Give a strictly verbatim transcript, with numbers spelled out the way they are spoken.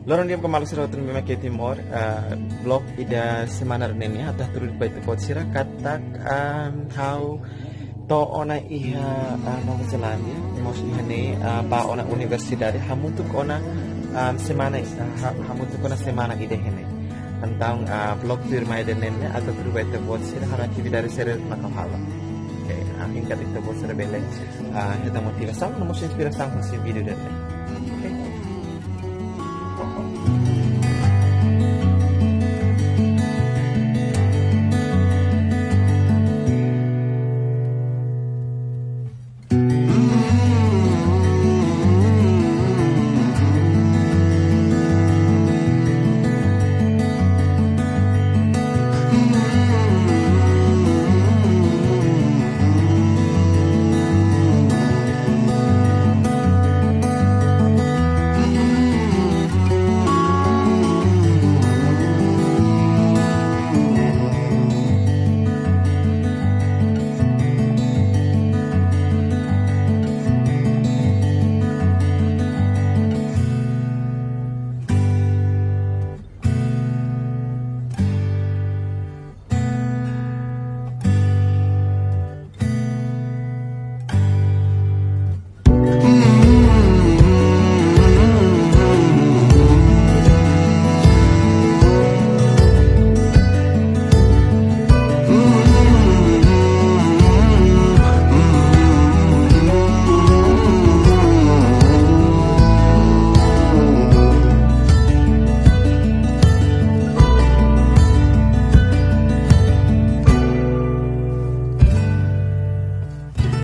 Loron di'ak ba maluk sira hotu ne'ebé mak iha Timor, ah, vlog ida semana ida-ne'e nian, atu hatudu ba ita-boot sira katak, ah, ha'u to'o ona iha, ah, Nova Zelándia, mós iha ne'e, ah, bá ona universidade, hamutuk ona, ah, semana, ah, ha-, hamutuk ona semana ida iha ne'e. Entaun, ah, vlog tuirmai ida-ne'e nian, atu hatudu ba ita-boot sira halo atividade sira mak ha'u halo. Oke, ah, hamutuk ita-boot sira bele, ah, hetan motivasaun, no mós inspirasaun husi vídeo ida-ne'e.